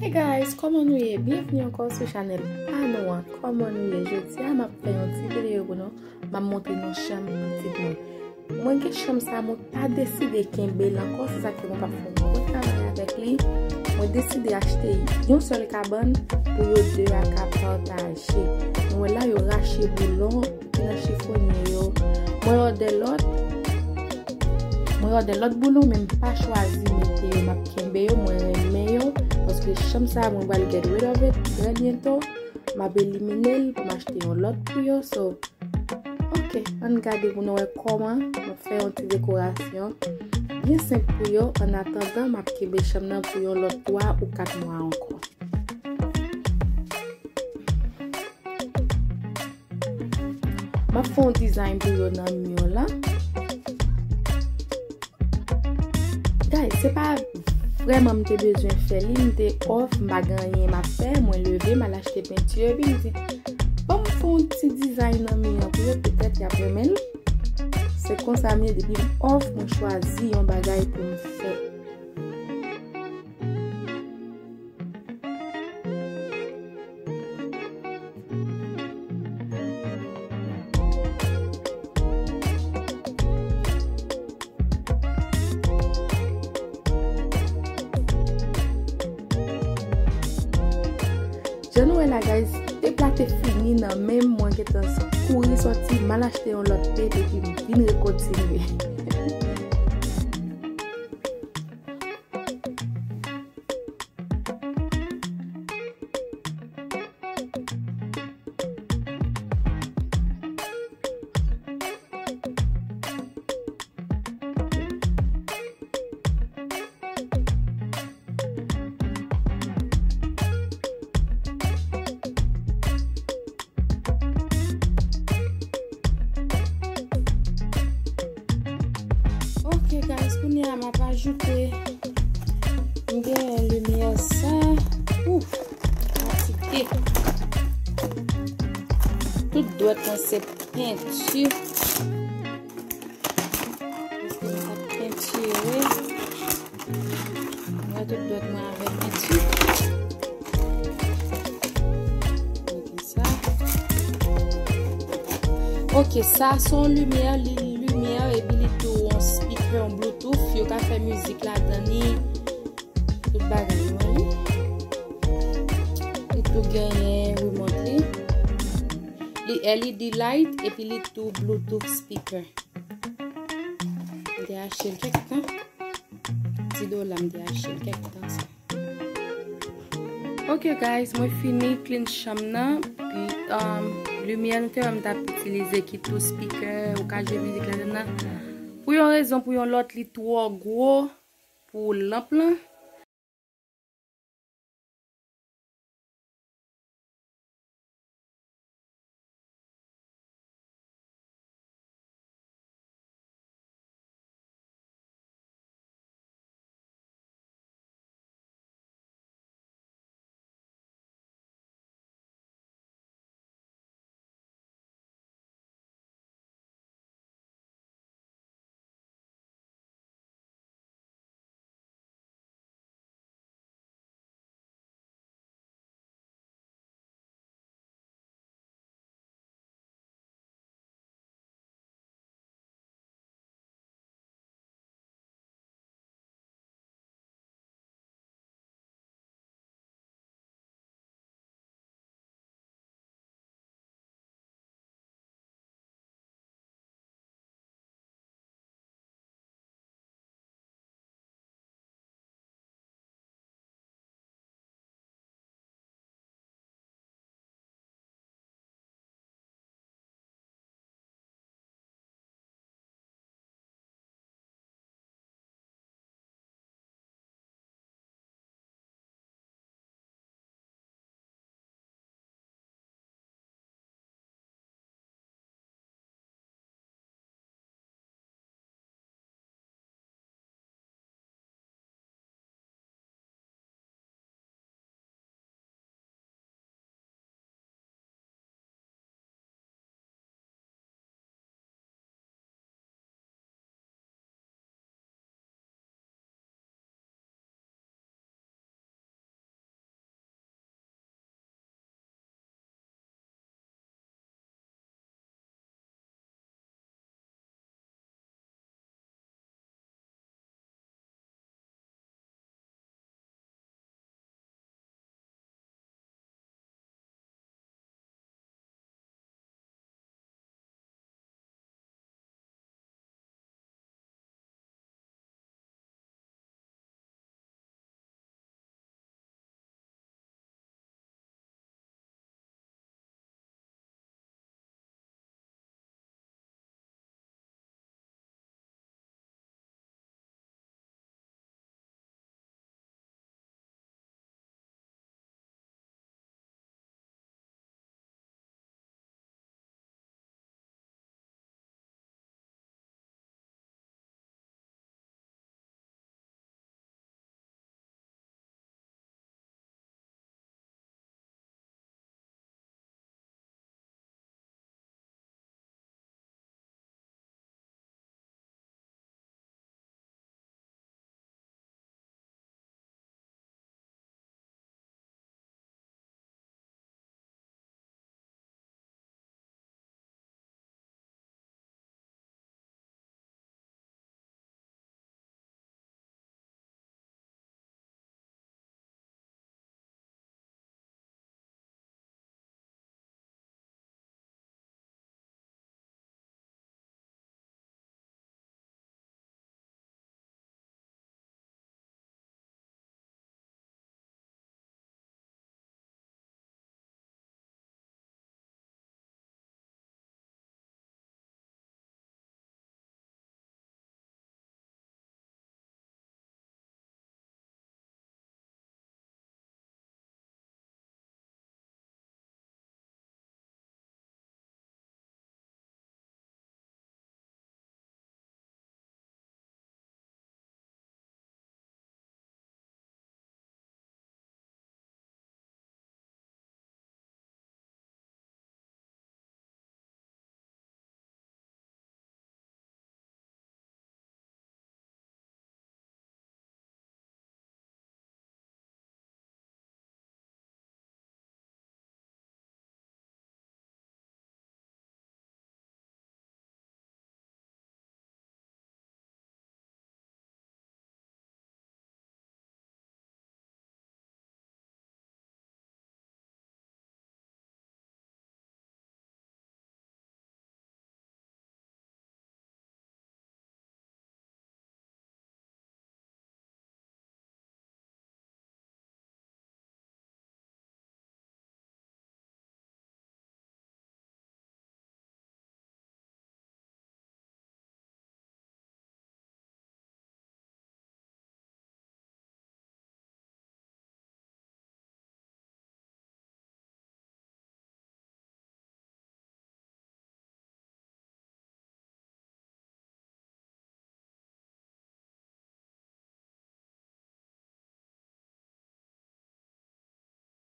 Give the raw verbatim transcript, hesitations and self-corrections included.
Hey guys, kòman nou ye? Byenvni ankò sou chanèl pa nou an. Kòman nou ye? Jodi a m ap fè yon ti videyo pou nou. M ap montre nou chanm pitit mwen. Mwen gen chanm sa, mwen pa deside kenbe l ankò, se sa k fè mwen p ap fè yon bon travay avèk li. Mwen deside achte yon sèl kabann pou yo de a ka pataje. Nou wè la, yo rache boulon ki nan chifonye yo. Mwen òdè lòt. Mwen òdè lòt boulon, men m pa chwazi mete yo, m ap kenbe yo, mwen renmen yo, paske chanm sa a, mwen pral get rid of it trè byento. M ap elimine l pou m achte yon lòt pou yo. So, ok, ann gade pou nou wè kòman m ap fè yon ti dekorasyon byen senp pou yo. Annatandan, m ap kenbe chanm nan pou yon lòt twa ou kat mwa ankò. M ap fè yon dizayn pou yo nan mi yo la. Guys, se pa vrèman m te bezwen fè li, m te off, m pa gen anyen m ap fè, mwen leve, m al achte penti, epi m di, ban m fè yon ti dizayn nan mi an pou yo, petèt y ap renmen l. Se konsa m ye, depi m off, mwen chwazi yon bagay pou m fè. Jan nou wè la, guys, tep la te fini nan men m, mwen gentan kouri sòti, m al achte yon lòt tep, epi m vin rekontinye. Ok, guys, kounye a m ap ajoute. M gen limyè sa. Ouf, fatige. Tout dwèt mwen se penti. Paske m ap pentire. Mwen tout dwèt mwen avèk penti. Mete sa. Ok, sa se yon limyè, li limyè, epi li tou yon speaker, yon Bluetooth. Yo ka fè mizik ladan li. Tout bagay, nou wè li. Li tou genyen remote li. Li L E D light, epi li tou Bluetooth speaker. M te achte l kèk tan. Ti dola m te achte l kèk tan sa. Ok, guys, mwen fini clean chanm nan. Pi, um, limyè nou te wè m t ap itilize ki tou speaker, ou ka jwe mizik ladan nan. Pou yon rezon, pou yon lòt, li twò gwo pou lanp lan.